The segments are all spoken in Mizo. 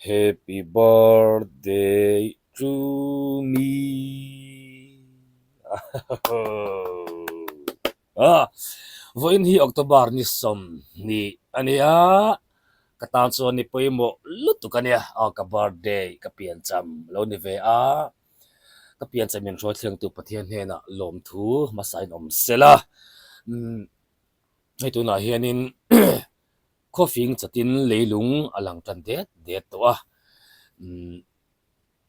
Happy birthday to me Vawiin hi October ni 20 a ni a, ka tan chuan ni pawimawh lutuk a nia, ka birthday ka piancham lo ni ve a. Ka piancham in hruai thlengtu Pathian hnenah lawmthu hmasa in awm sela. Hei tunah hianin khawfing chatin leilung a lang tan det det tawh a,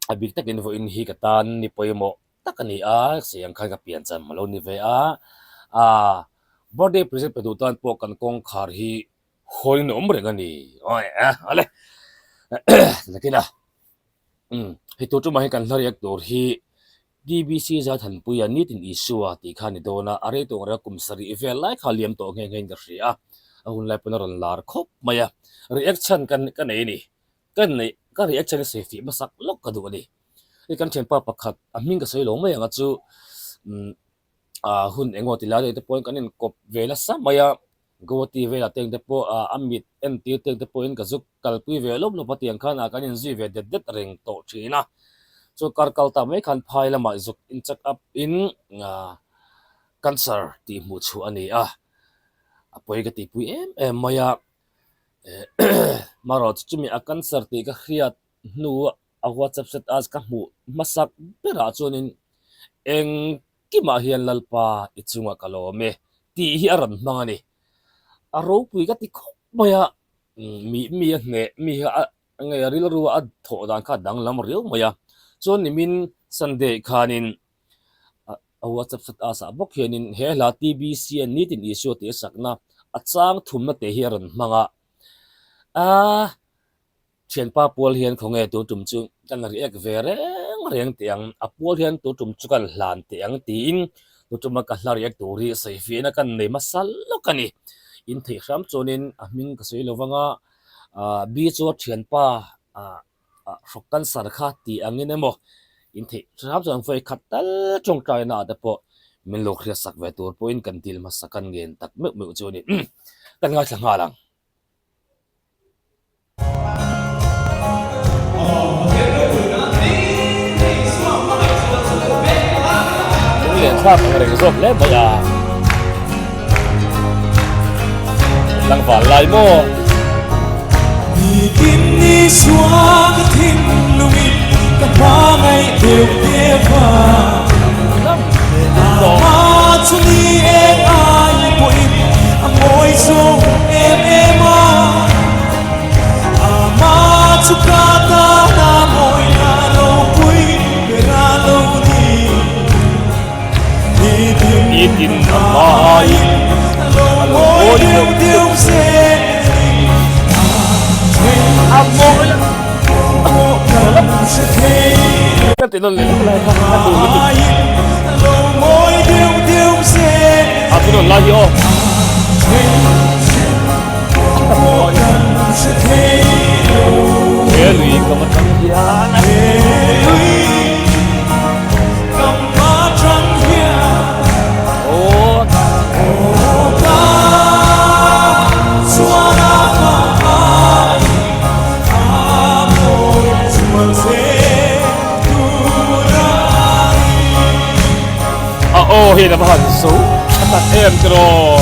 a bik takin vawiin hi ka tan ni pawimawh tak a ni a, sei ang khan ka piancham a lo ni ve a, aaa birthday present pe duh tan pawh kan kawngkhar hi hawiin a awm reng a ni, awi a awle nakin a. Umm hei tur tumah hian kan hla riak tur hi TBC Zaithanpuia nitin Isua tih kha a ni dawn a, a rei tawh ang reng a kum sarih vel lai kha a liam tawh nghe nghe in ka hria a, a hun lai pawn a rawn lar khawp mai a, reaction ka ka nei a ni, ka neih ka reaction hi sawi fih hmasak lawk ka duh a ni, hei kan thianpa pakhat a hming ka sawi lo mai ang a chu umm ah hun engemaw ti lai te pawhin kan inkawp ve nasa mai a. Guwahati velah te engte pawh a mit entir te engte pawhin ka zuk kalpui ve lawp lawp a tiang khan kan inzui ve det det reng tawh thin a. Chu kar kal tak mai khan phai lamah zuk in check up in cancer tih hmuh chhuah a ni a, a pawi ka tihpui em em mai a. Marawh chu chumi a cancer tih ka hriat hnu a WhatsApp status ka hmuh hmasak berah chuanin eng Kimah hian Lalpa i chungah ka lawm e tih hi a rawn hmang a ni. A ropui ka ti khawp mai a, mi mi a hneh mi hi a ngei a rilru a thawh dan kha a danglam riau mai a. Chuan nimin Sunday khanin a WhatsApp status ah bawk hianin he hla TBC a nitin Isua tih a sakna a chang thumna te hi a rawn hmang a. Aaa. Thianpa pual hian khawnge tu tum chu kan react ve reng reng teh ang, a pual hian tu tum chu kan hlan teh ang tiin tu tuma ka hla react tur hi sawi fiahna kan nei hmasa lawk a ni. In theih hram chuanin a hming ka sawi lo vang a, ah bi chu a thianpa ah ah hrawk cancer kha tih angin emaw in theih hram chuan vawi khat tal tawngtaina ah te pawh min lo hriatsak ve tur pawhin kan dil hmasa kan ngen tak meuh meuh chu a ni. Kan ngaithla nghal ang. Lunglen thlak ang reng zawk hle mai a. Tlangval lai maw? Nitin ni suang ka thinlungin ka hmangaih deuh deuh a. Ama chu ni eng ai pawhin a mawi zawng em em a. Ama chu ka tana mawina ropui ber a lo ni. Nitin Nitin a hmaiin a lo a lo mawi mawi deuh deuh deuh zel a ni. A mawi Pawh kan hre thei lo. Ka ti nawn leh lawk lai kha ka duh lutuk. A lo mawi deuh deuh zel A ti nawn lai hi aw. Pawh kan hre thei lo. He lui ka va tang hian. He lui kam va tang hian. Aw. Aw ka chuan a hma ai. A aw hian a va han zo tha tak em tiraw.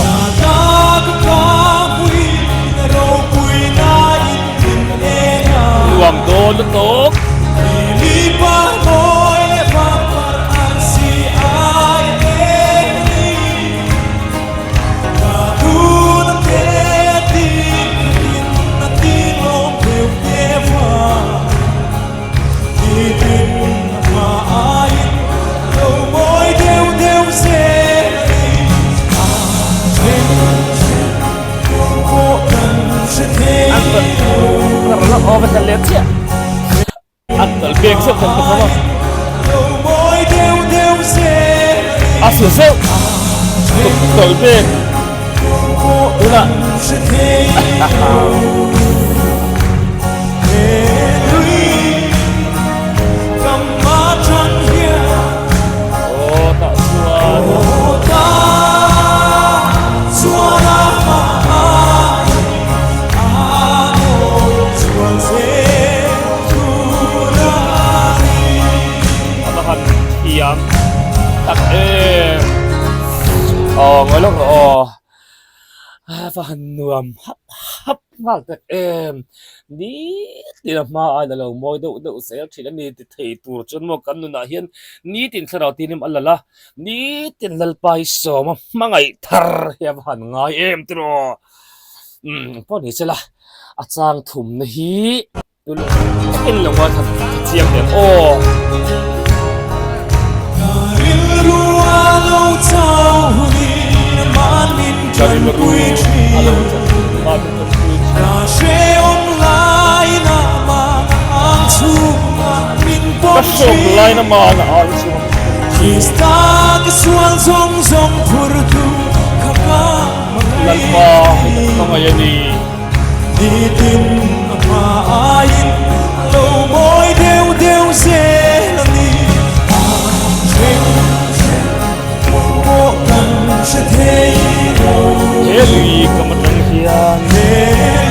Nuam dawn lutuk. An tal bek zeuh kan ka hmu a. A su zeuh tawlh bek tunah. Aw tah chuan. aw, ngawi lawk rawh aw. A va han nuam hap hap nghal tak em. Nitin a hma aiin a lo mawi deuh deuh zel thin a ni ti thei tur chuan maw kan nunah hian nitin thlarau tinim a lal a, nitin Lalpa hi sawma hmangaih thar hi a va han ngai em tiraw. Umm pawh ni sela a chang thumna hi en lo a that chiang em aw. Ka rilru a lo Ka hrawm lai na man a ang chhung Krista ka sual zawng zawng phurtu kha ka Lalpa hei ka hmangaih a ni. Nitin a hma aiin a lo mawi deuh deuh zel a ni. A hreng hreng pawh kan hre thei lo. He lui kam atang hian. He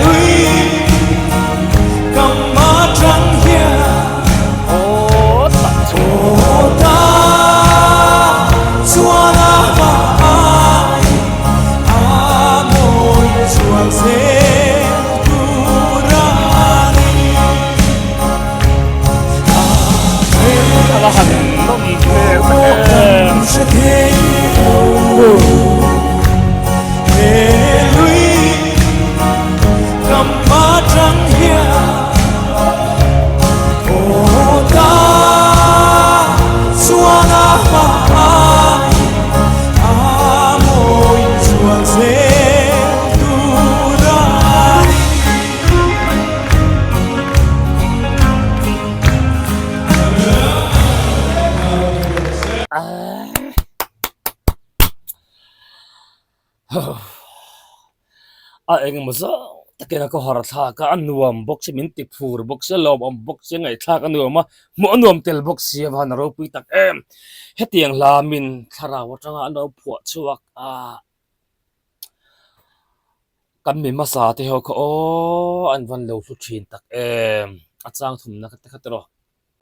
lui kam atang hian. Aw tak chu. Aw tak chuan a hma aiin a mawi chuang zel tur a ni. A hreng A va han nawm hmel tak em. Hre thei lo. He lui kam atang hian aw ta chuan a hma aiin a mawi chuang zel tur a ni. A engemaw zawng takin a ka hawr thlak a, a nuam bawk si, min ti phur bawk si, a lawmawm bawk si, a ngaihthlak a nuam a, hmuh a nuam tel bawk si a van a ropui tak em. Hetiang hla min thlarau atanga an lo phuah chhuak a, kan mi hmasa te ho kha aw an van lo hlu thin tak em, a chang thumna te kha tiraw.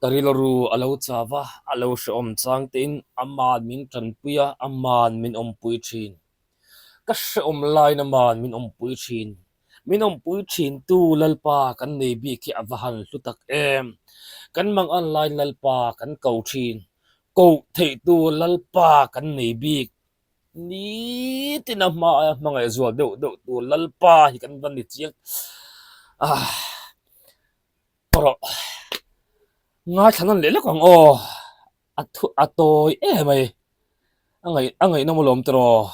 Ka rilru a lo chau a, a lo hrehawm chang tein aman min tanpui a, aman min awmpui thin. Ka hrehawm lain aman min awmpui thin. Min awmpui thintu Lalpa kan nei bik hi a va han hlu tak em. Kan mangan lain Lalpa kan ko thin. Koh theihtu Lalpa kan nei bik. Nitin a hma aia hmangaih zual deuh deuh tur Lalpa hi kan va ni chiang. Ahh. Rawh ngaithla nawn leh lawk ang aw a thu a tawi em mai a ngaih a ngaihnawm alawm tiraw.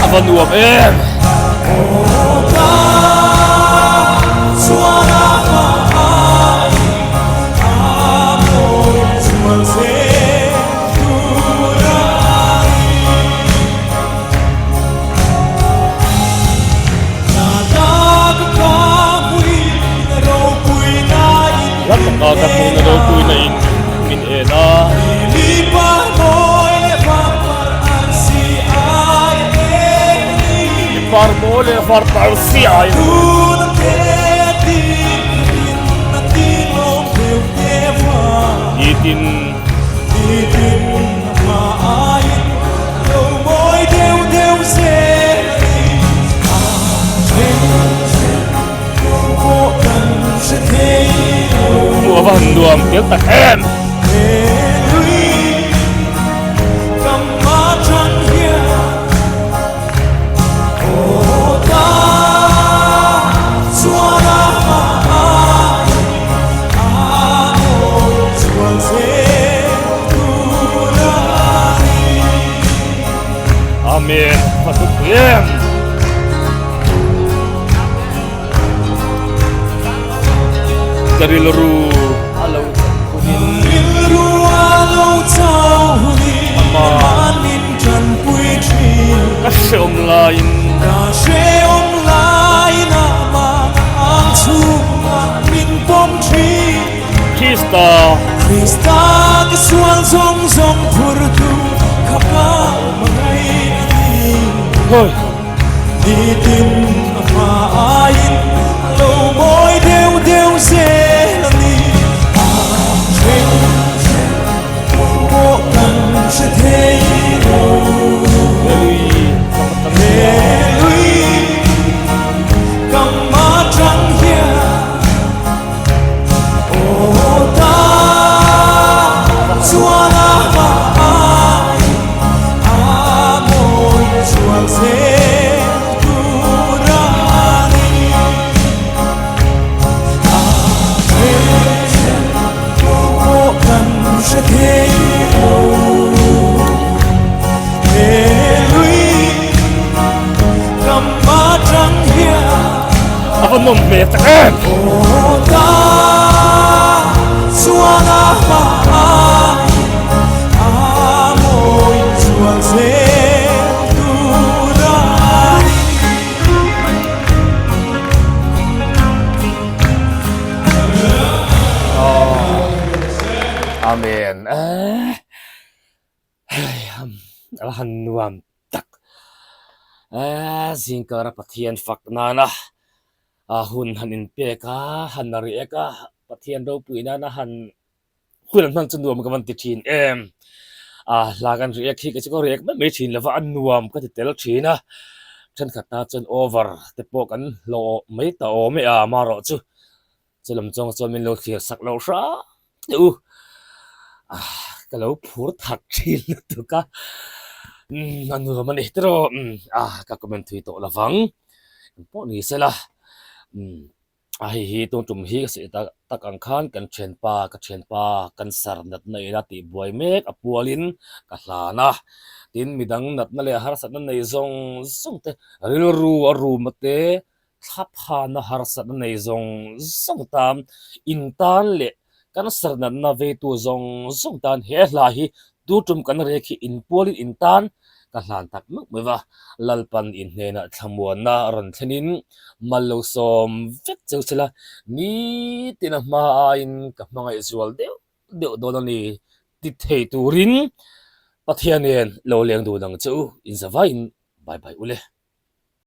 A va nuam em! Hla taka ka hmuhna ropuina in min en a. I par mawi leh var tar si ai. Nitin. Hmuh a va han nuam tel tak em! rilru a lo chauh hunin. Rilru a lo chauh hunin Aman min tanpui thin. Ka hreawm laiin. Ka hreawm laiin Aman ang chhungah min pawm thin. Krista. Krista ka sual zawng zawng phurtu kha ka hmangaih a ni. Hawi. Nitin a hma aiin a lo mawi deuh deuh zel a ni. A then then pawh kan hre thei lo. He lui kam atang hian aw ta chuan a hma aiin A mawi chuang zel tur a ni. A then pawh kan hre thei lo. He lui kam atang hian. A va nawm hmel tak em! Aw ta chuan a hma ai. A mawi chuang zel tur a ni. Amen. A va han nuam tak. Zingkara Pathian fak nana hun han inpek a, han riak a, Pathian ropui nana han Hun an hman chu nuam ka van ti thin em? Ah hla kan react hi kei chu ka react mai mai thin lova a nuam ka ti tel thin a, thenkhat tan chuan over te pawh kan hlawh mai ta awm e a amaherawh chu chu lam chuang chuan min lo thlir sak loh hram teh u, ah ka lo phur thak thin lutuk a, umm a nuam a ni tiraw umm ah ka comment thui tawh lovang engpawh ni sela umm. A hei hi tun tum hi ka sawi tak tak ang khan kan thianpa ka thianpa cancer natna ina tih buai mek a pualin ka hlan a, tin midang natna leh harsatna nei zawng zawng te rilru a rum a te thlaphana harsatna nei zawng zawng tan in tan leh cancer natna veitu zawng zawng tan he hla hi Tu tum kan rek hi inpualin in tan ka hlan tak meuh meuh va, Lalpan in hnenah thlamuanna a rawn thlenin mal lo sawm vek cheu sela, nitin a hma aiin ka hmangaih zual deuh deuh dawn a ni ti thei turin Pathian nen lo leng dun ang che u, inzavaiin bye bye u le.